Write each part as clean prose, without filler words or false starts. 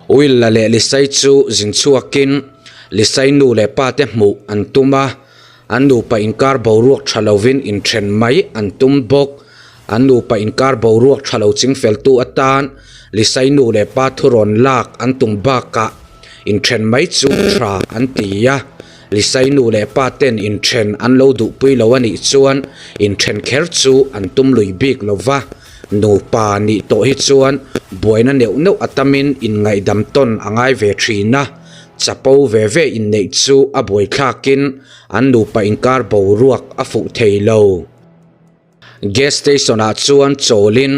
Will-a leh Lisai chu zin chhuakin Lisai nu leh pa te hmuh an tum a, an nupa inkar boruak tha lovin inthen mai an tum bawk. An nupa inkar boruak tha lo chingfeltu atan Lisai nu leh pa thurawn lak an tum bakah inthen mai chu tha an ti a. Lisai nu leh pa ten inthen an lo duhpui lo a nih chuan inthen kher chu an tum lui bik lo va. Nupa nih tawh hi chuan buaina neuh neuh a tamin inngaihdam tawn a ngai ve thin a, chapo ve ve inneih chu a buaithlakin an nupa inkar boruak a fuh thei lo. Gas station ah chuan chawlin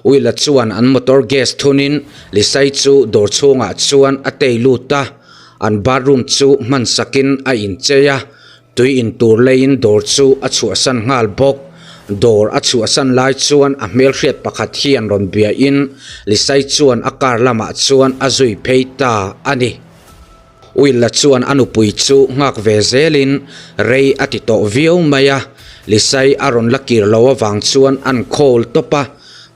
Will-a chuan an motor gas thunin Lisai chu dawr chhungah chuan a tei lut a, an bathroom chu hmansakin a inchei a, Tui in tur leiin dawr chu a chhuahsan nghal bawk. Dawr a chhuahsan lai chuan a hmelhriat pakhat hian rawn biain Lisai chuan a car lamah chuan a zui phei ta a ni. Will-a chuan a nupui chu nghak ve zelin rei a ti tawh viau mai a, Lisai a rawn la kir lo avang chuan an call tawp a,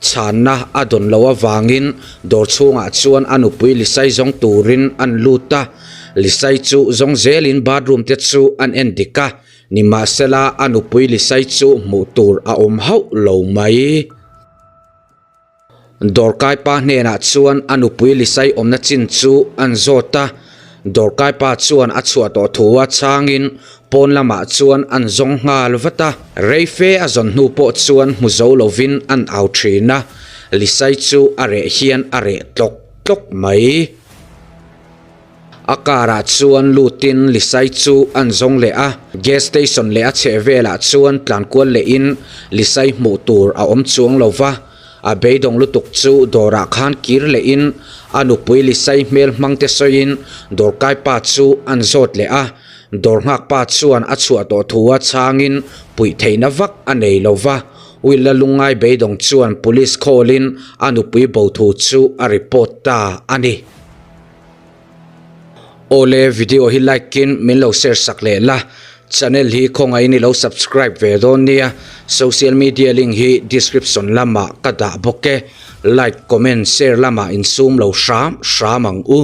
chhanna a dawn lo avangin dawr chhungah chuan a nupui Lisai zawng turin an lut a. Lisai chu zawng zelin bathroom te chu an en dik a, nimahsela a nupui Lisai chu hmuh tur a awm hauh lo mai. Dawrkai pa hnenah chuan a nupui Lisai awmna chin chu an zawt a, dawrkai pa chuan a chhuah tawh thu a changin pawn lamah chuan an zawng nghal vat a. Rei fe a zawn hnu pawh chuan hmu zo lovin an au thin a, Lisai chu a reh hian a reh tlawk tlawk mai. A car ah chuan lutin Lisai chu an zawng leh a, gas station leh a chheh velah chuan tlan kual lehin Lisai hmuh tur a awm chuang lo va, a beidawng lutuk chu dawrah khan kir lehin a nupui Lisai hmel hmang te sawiin dawrkai pa chu an zawt leh a, dawr nghak pa chuan a chhuah tawh thu a chhangin puih theihna vak a nei lo va, Will-a lungngai beidawng chuan police call in a nupui bo thu chu a report ta a ni. Awle video hi like in min lo share sak leh la, channel hi khawngaih in i lo subscribe ve dawn nia, social media link hi description lamah ka dah bawk e, like comment share lamah in sum lo hram hram ang u.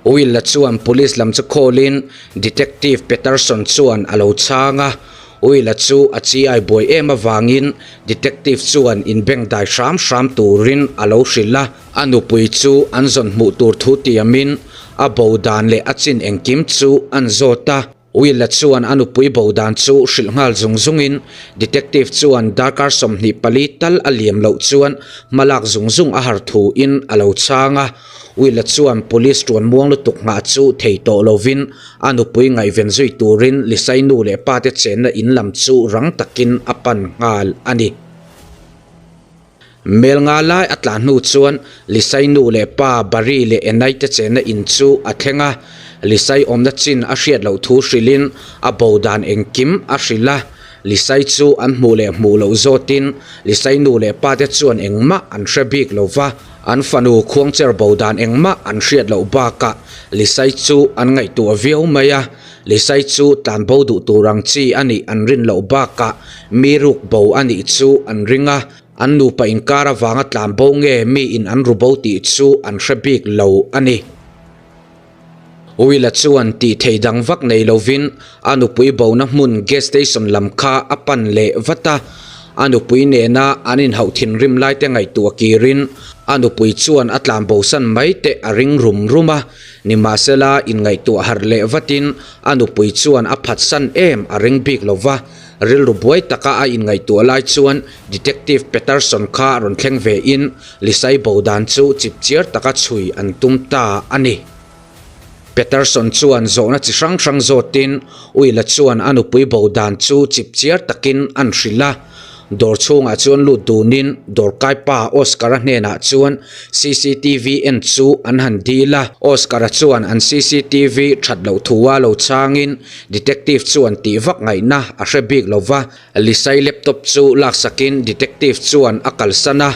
Will-a chuan police lam chu call in detective Peterson chuan a lo chhang a, Will-a chu a chi ai buai em avangin detective chuan in bank dai hram hram turin a lo hrilh a. A nupui chu an zawn hmuh tur thu tiamin a bo dan leh a chin engkim chu an zawt a. Will-a chuan a nupui bo dan chu hrilh nghal zung zungin detective chuan darkar 24 tal a liam loh chuan hmalak zung zung a har thuin a lo chhang a. Will-a chuan police tuan muang lutuk nghah chu thei tawh lovin a nupui ngaihven zui turin Lisai nu leh pate chenna in lam chu rang takin a pan nghal a ni. Mel nga lai a tlan hnu chuan Lisai nu leh pa Barry leh Enai te chenna in chu a thleng a, Lisai awmna chin a hriat loh thu hrilhin a bo dan engkim a hrilh a, Lisai chu an hmuh leh hmuh loh zawtin Lisai nu leh pa te chuan engmah an hre bik lo va, an fanu khuangcher bo dan engmah an hriat loh bakah Lisai chu an ngaihtuah viau mai a. Lisai chu tlanbo duh tur ang chi a nih an rin loh bakah mi ruk bo a nih chu an ring a, an nupa inkar avanga tlanbo nge mi in an ru bo tih chu an hre bik lo a ni. Will-a chuan tih thei dang vak nei lovin a nupui bona hmun gas station lam kha a pan leh vat a, a nupui nena an inhauh thinrim laite ngaihtuah kirin a nupui chuan a tlanbosan mai teh a ring rum rum a. Nimahsela, inngaihtuah harh leh vatin a nupui chuan a phatsan em a ring bik lo va, rilru buai taka a inngaihtuah lai chuan Detective Peterson kha rawn thleng vein Lisai bo dan chu chipchiar taka chhui an tum ta a ni. Peterson chuan zawhna chi hrang hrang zawtin Will-a chuan a nupui bo dan chu chipchiar takin an hrilh a. Dawr chhungah chuan lut dunin dawrkai pa Oscar-a hnenah chuan cctv en chu an han dil a. Oscar-a chuan an cctv that loh thua lo changin detective chuan tih vak ngaihna a hre bik lo va. Lisai laptop chu laksakin detective chuan a kalsan a.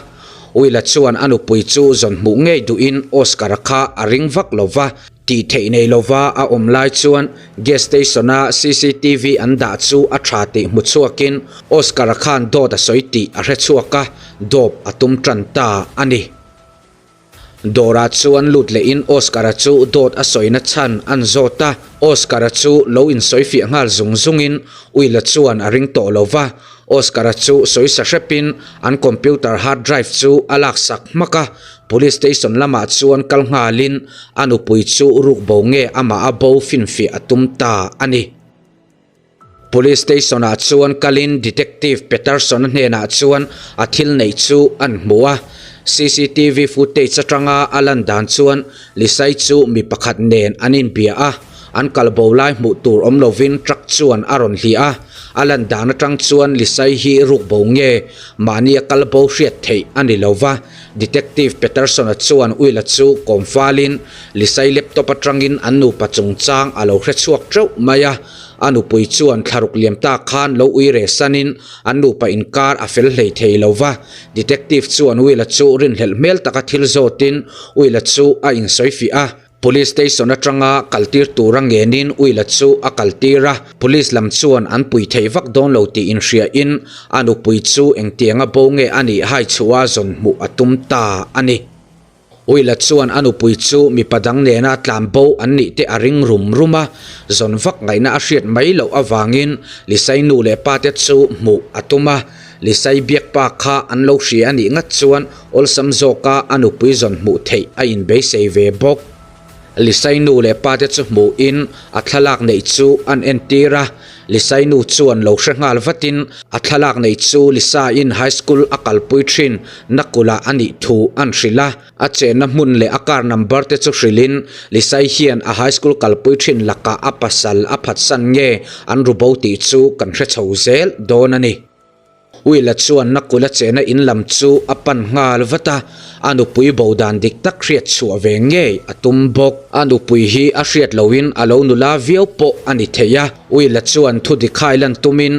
Will-a chuan a nupui chu zawn hmuh ngei duhin Oscar-a kha a ring vak lo va. Tih theih nei lova a awm lai chuan gas station-a cctv an dah chu a tha tih hmu chhuakin Oscar-a khan dawt a sawi tih a hre chhuak a, dawp a tum tan ta a ni. Dawrah chuan lut lehin Oscar-a chu dawt a sawina chhan an zawt a, Oscar-a chu lo insawifiah nghal zung zungin Will-a chuan a ring tawh lo va, Oscar-a chu sawisa hrepin an computer hard drive chu a laksak hmak a, Police station lamah chuan kal nghalin a nupui chu rukbo nge amah a bo finfiah a tum ta a ni. Police station ah chuan kalin Detective Peterson-a hnenah chuan a thil neih chu an hmu a, cctv footage atanga a lan dan chuan Lisai chu mi pakhat nen an inbia a, an kalbo lai hmuh tur awm lovin truck chuan a rawn hliah a, a lan dan atang chuan Lisai hi rukbo nge mahni a kalbo hriat theih a ni lo va, Detective Peterson-a chuan Will-a chu kawm falin Lisai laptop atangin an nupa chungchang a lo hre chhuak teuh mai a. A nupui chuan thlaruk liam tak khan lo ui reh sanin an nupa inkar a fel hlei thei lo va. Detective chuan Will-a chu rinhlelh hmel taka thil zawtin Will-a chu a insawifiah a. Police station atanga kaltir tura ngenin Will-a chu a kaltir a. Police lam chuan an pui thei vak dawn lo tih inhriain a nupui chu engtianga bo nge a nih hai chhuah zawn hmuh a tum ta a ni. Uila chuan a nupui chu mipa dang nena tlan bo an nih te a ring rum rum a, zawn vak ngaihna a hriat mai loh avangin Lisai nu leh pa te chu hmuh a tum a. Lisai biak pa kha an lo hria a nih ngat chuan awlsam zawka a nupui zawn hmuh theih a inbeisei ve bawk. Lisai nu leh pa te chu hmuhin a thlalak neih chu an entir a, Lisai nu chuan lo hre nghal vatin a thlalak neih chu Lisa-in high school a kalpui thin Nakula a nih thu an hrilh a, a chenna hmun leh a car number te chu hrilhin Lisai hian a high school kalpui thin lakah a pasal a phatsan nge an ru bo tih chu kan hre chho zel dawn a ni. Willa chuan Nakula chena in lam chu a pan nghal vat a, a nupui bo dan dik tak hriat chhuah ve ngei a tum bawk. A nupui hi a hriat lohin a lo nula viau pawh a ni thei a, Willa chuan thu dik hai lan tumin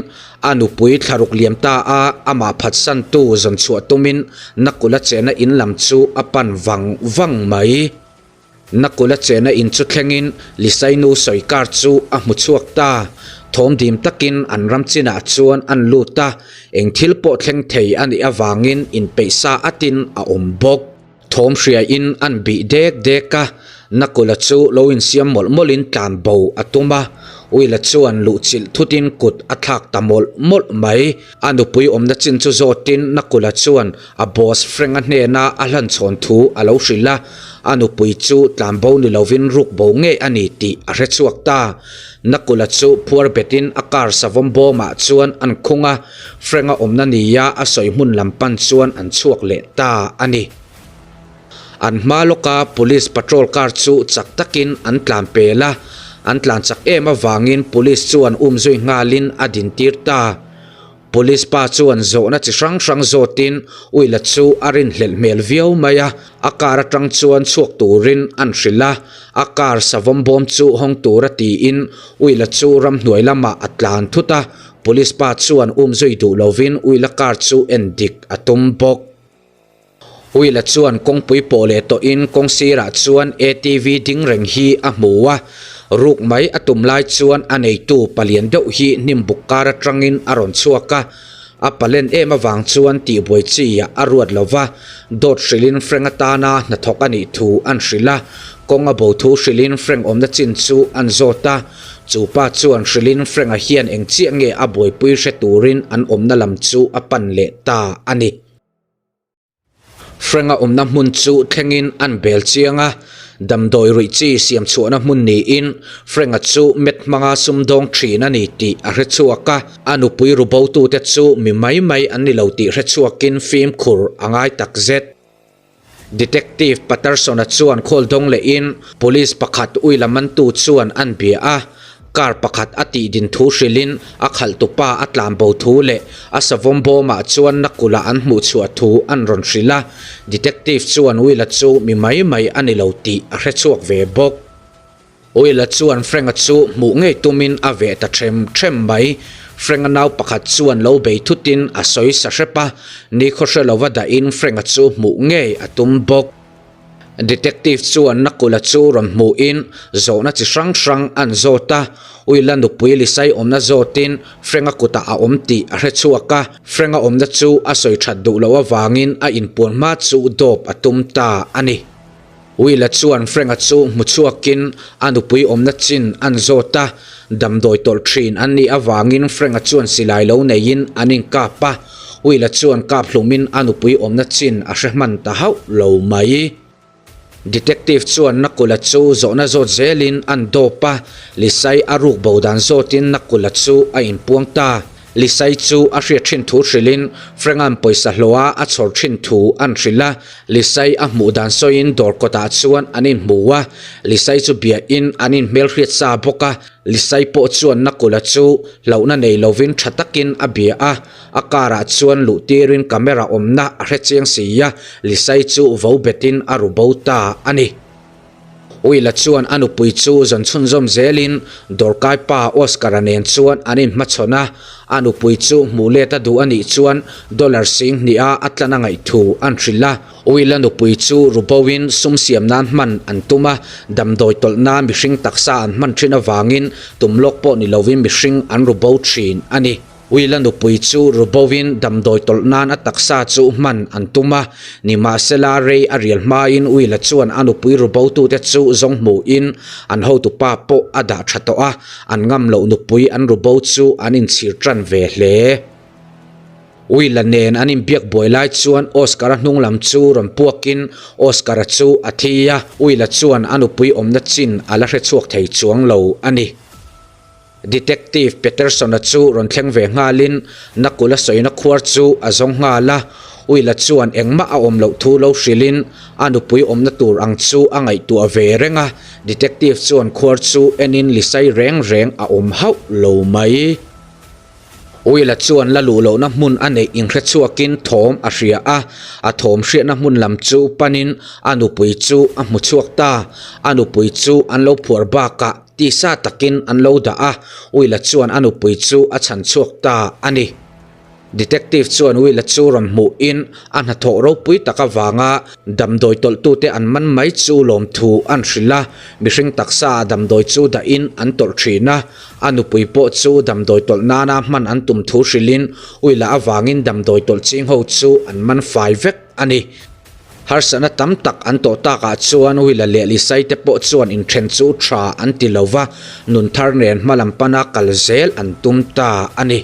a nupui thlaruk liam ta a, amah phatsantu zawn chhuah tumin Nakula chena in lam chu a pan vang vang mai. Nakula chena in chu thlengin Lisainu sawi kar chu a hmu chhuak ta. Thawm dim takin an ram chinah chuan an lut a, eng thil pawh thleng thei a nih avangin inpeih sa atin a awm bawk. Thawm hriain an bih dek dek a, Nakula chu lo insiam mawlh mawlhin tlan bo a tum a, Willa chuan luhchilh thutin kut a thlak ta mawlh mawlh mai. A nupui awmna chin chu zawtin Nakula chuan a boss Frank-a hnena a hlanchhawn thu a lo hrilh a, a nupui chu tlanbo ni lovin ruk bo ngei a ni tih a hre chhuak ta. Nakula chu phuar betin a car savawm bawmah chuan an khung a, Frank-a awmna nia a sawi hmun lam pan chuan an chhuak leh ta a ni. An hma lawka police patrol car chu chak takin an tlan pel a, an tlan chak em avangin police chuan umzui nghalin a dintir ta. Police pa chuan zawhna chi hrang hrang zawtin Uila chu a rinhlelh hmel viau mai a, a car atang chuan chhuak turin an hrilh a, a car savawm bawm chu hawng tura tiin Uila chu ramhnuai lamah a tlan thut a, police pa chuan umzui duh lovin Uila car chu en dik a tum bawk. Wheel-a chuan kawngpui pawh leh tawhin kawng sirah chuan ATV ding reng hi a hmu a, ruk mai a tum lai chuan a neitu palian deuh hi hnim buk kar atangin a rawn chhuak a, a palen em avang chuan tihbuai chi ah a ruat lo va, dawt hrilhin Frank atana hnathawk a nih thu an hrilh a, kawng a bo thu hrilhin Frank awmna chin chu an zawt a, chu pa chuan hrilhin Frank-a hian eng chiah nge a buaipui hre turin an awmna lam chu a pan leh ta a ni. Frank-a awmna hmun chu thlengin an bel chiang a, damdawi ruih chi siam chhuahna hmun niin Frank-a chu met hmanga sumdawng thin a ni tih a hre chhuak a, a nupui ru botute chu mi mai mai an ni lo tih hre chhuakin fimkhur a ngai takzet. Detective Patterson-a chuan call dawng lehin police pakhat ui la mantu chuan an bia a, car pakhat a tih din thu hrilhin a khalhtupa a tlan bo thu leh a savawm bawmah chuan nakula an hmuh chhuah thu an rawn hrilh a, detective chuan Will-a chu mi mai mai a ni lo tih a hre chhuak ve bawk. Will-a chuan Frank-a chu hmuh ngei tumin a veh ta ṭhem ṭhem mai. Frank-a nau pakhat chuan lo bei thutin a sawi sa hrep a, nikhaw hre lova dahin Frank-a chu hmuh ngei a tum bawk. Detective chuan Nakula chu rawn hmuhin zawhna chi hrang hrang an zawt a, Will-a nupui Lisai awmna zawtin Frank-a kutah a awm tih a hre chhuak a, Frank-a awmna chu a sawi that duh loh avangin a inpuan hma chu dawp a tum ta a ni. Will-a chuan Frank-a chu hmu chhuakin a nupui awmna chin an zawt a, damdawi tawlh thin an nih avangin Frank-a chuan silai lo neiin an inkap a, Will-a chuan kap hlumin a nupui awmna chin a hre hman ta hauh lo mai. Detective chuan Nakula chu zawhna zawt zelin an dawp a, Lisai a ruk bo dan zawtin Nakula chu a inpuang ta. Lisai chu a hriat thin thu hrilhin Frank-a'n pawisa hlawha a chhawr thin thu an hrilh a, Lisai a hmuh dan sawiin dawr kawtah chuan an inhmu a, Lisai chu biahin an inhmelhriat sa bawk a, Lisai pawh chuan Nakula chu hlauhna nei lovin tha takin a bia a, a car ah chuan luh tirin camera awmna a hre chiang si a, Lisai chu vo betin a ru bo ta a ni. Will-a chuan a nupui chu zawn chhunzawm zelin dawrkai pa Oscar-a nen chuan an inhmachhawn a, a nupui chu hmuh let a duh a nih chuan dollar sing hniha a tlan a ngaih thu an hrilh a. Will-a nupui chu ruboin sum siam nan hman an tum a, damdawi tawlh nan mihring taksa an hman thin avangin tum lawk pawh ni lovin mihring an rubo thin a ni. Will-a nupui chu Rubovin damdawi tawlh nan a taksa chu hman an tum a, nimahsela rei a rial hmain Will-a chuan a nupui Rubotute chu zawng hmuhin an hotupa pawh a dah tha tawh a, an ngam loh nupui an Rubo chu an inchhir tan ve hle. Will-a nen an inbiak buai lai chuan Oscar-a hnung lam chu rawn puakin Oscar-a chu a thi a, Will-a chuan a nupui awmna chin a la hrechhuak thei chuang lo a ni. Detective Peterson-a chu rawn thleng ve nghalin Nakula sawina khuar chu a zawng nghal a, Will-a chuan engmah a awm loh thu lo hrilhin a nupui awmna tur ang chu a ngaihtuah ve reng a, Detective chuan khuar chu enin lisai reng reng a awm hauh lo mai. Will-a chuan la luh lohna hmun a neih inhre chhuakin thawm a hria a, a thawm hriatna hmun lam chu panin a nupui chu a hmu chhuak ta. A nupui chu an lo phuar bakah tisa takin an lo dah a, Will-a chuan a nupui chu a chhan chhuak ta a ni. Detective chuan Will-a chu rawn hmuhin a hnathawh ropui tak avanga damdawi tawlhtute an man mai chu lawmthu an hrilh a, mihring taksa ah damdawi chu dahin an tawlh thin a, a nupui pawh chu damdawi tawlh nana hman an tum thu hrilhin Will-a avangin damdawi tawlh ching ho chu an man fai vek a ni. Harsatna tam tak an tawh takah chuan Will-a leh Lisai te pawh chuan inthen chu tha an ti lo va, nun thar nen hma lam pana kal zel an tum ta a ni.